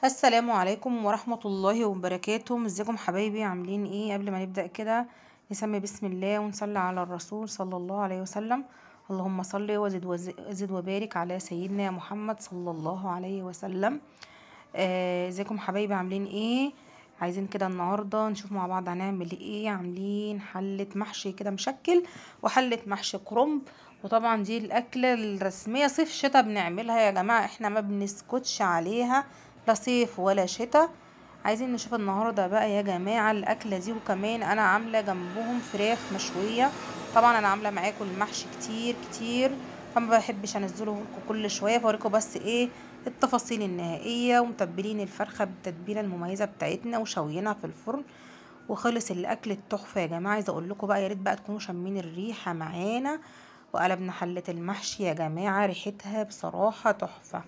السلام عليكم ورحمة الله وبركاته. ازيكم حبايبي، عاملين ايه؟ قبل ما نبدأ كده نسمي بسم الله ونصلي على الرسول صلى الله عليه وسلم. اللهم صل وزد وزد وبارك على سيدنا محمد صلى الله عليه وسلم. ازيكم حبايبي، عاملين ايه؟ عايزين كده النهارده نشوف مع بعض هنعمل ايه. عاملين حلة محشي كده مشكل وحلة محشي كرنب، وطبعا دي الاكلة الرسمية صيف شتا بنعملها يا جماعة، احنا ما بنسكتش عليها لا صيف ولا شتا. عايزين نشوف النهارده بقى يا جماعة الاكلة دي، وكمان انا عامله جنبهم فراخ مشوية. طبعا انا عامله معاكم المحشي كتير كتير، فما بحبش انزله لكم كل شوية، بوريكم بس ايه التفاصيل النهائية. ومتبلين الفرخه بالتتبيله المميزة بتاعتنا وشوينها في الفرن، وخلص الاكل التحفة يا جماعة. عايزه اقول لكم بقى يا ريت بقى تكونوا شامين الريحة معانا. وقلبنا حله المحشي يا جماعة، ريحتها بصراحة تحفة.